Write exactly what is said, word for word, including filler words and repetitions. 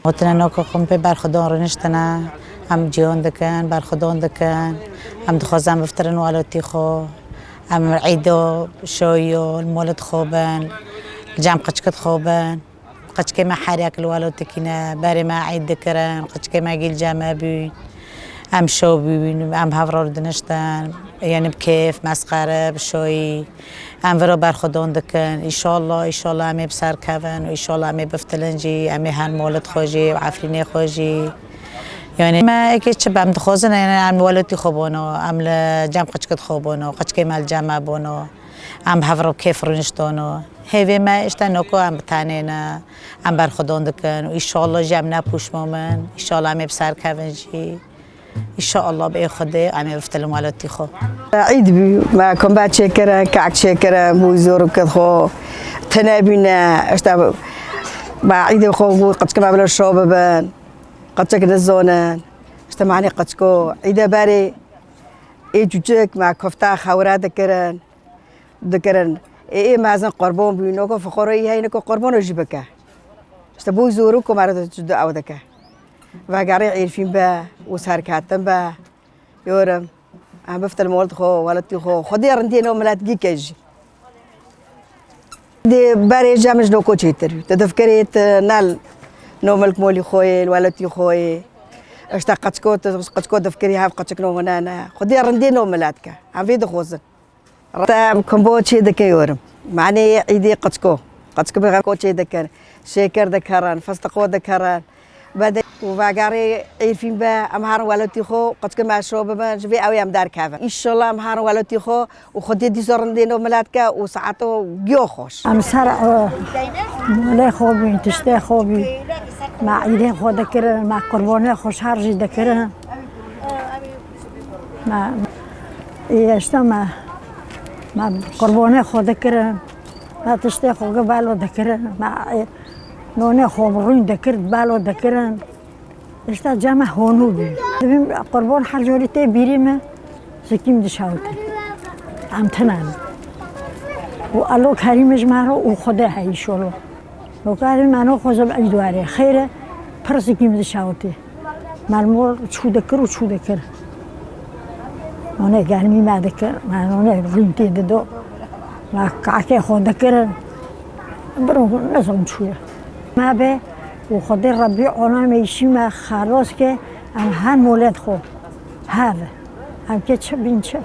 Gotina noka xwe pê berxwedon rûniştine, em cîhon dikin, berxwedon dikin, em dixwazin biftirin welatî xwe, em îdo şoyo li molit xwe bin, li cem qiçkit xwe bin. Qiçkê me her yek li welatîkî ne, berê me îd dikirin, qiçkê me gîl cem me bûn. Em şo bûn, em hev re diniştin, yanî bi kêf, mesxere, bi şoyî. Em vira berxwedon dikin. Îşallah, îşallah em ê bi ser kevin û îşallah em ê biftilin jî, em ê her molit xwe jî û Efrînê xwe jî. Yanî me êkê çi be, em dixwazin, yanî em welatî xwe bono, em li cem qiçkit xwe bono, qiçkê me li cem me bono. Em bi hev re bi kêf rûniştono. Hêvê me işte noko em bi tenê ne, em berxwedon dikin û îşallah jî em ne pûşmo min. Îşallah em ê bi ser kevin jî. Înşallah bi ê Xwedê em ê biftilin welatî xwe. Îd bû, me komba çêkirin, kek çêkirin, bû zor û ked xwe tune bîne, işte me îdê xwe bû, qiçkê me bila şo bibin, qiçik nizonin, işte manê qiçko, îde berê ê çûçik me kofta xewre dikirin. Dikirin. Ê, ê mezin qurbon bû, noko fiqoroyî heyne ku qurbono jî bike. İşte bu zoru ku mara tu ew dike. Vegerê Êrfîn be û serketin be. Yorim. Em biftil mold xo, welatî xo. Xwedê rindiyê no milet gîke jî. Dê berê cem ji noko çêtir. Tu difkirê tu nel no milk molî xoyê, welatî xoyê. İşte qeçko, tu qeçko difkirî hev qeçik no hune ne. Xwedê rindiyê no milet ke. Em vê dixwazin. Te kombo çê dike yorim. Manê îdê qiçko. Qiçko bi ko çê dikin. Şêkir dikerin, fistiqo dikerin. Bede û vegerê Êrfîn be, em herin welatî xo, qiçkê me şo bibin, ji vê ew em derkevin. Înşallah em herin welatî xo û Xwedê dîsa rindê no milet ke û saeto giyo xweş. Em ser, e, molê xo bûn, tiştê xo bûn. Me îdê xo dikirin, me qurbonê xo şer jî dikirin. Me, ê, işte me, me qurbonê xwe dikirin, me tiştê xwe gi belo dikirin, me, ê, nonê xwe rûn dikir, belo dikirin. İşte cem me honû bû. Dibîm qurbon her corî tê bîrî me, zikîm dişewitî. Em tine ne. Û elo kerîme ji me re û Xwedê heyî şolo. Nokarê me no xwezim îd were. Xêr e, pir zikîm dişewitî. Me li mor çû dikir û çû dikir. Nonê germî me dikir, me nonê rûntî dido. Me kakê xwe dikirin. Biro nizom çûye. Me be û Xwedê Rebbî olamê îşî me xelos ke em her molet xwe hev. Em ke çi bîn çi.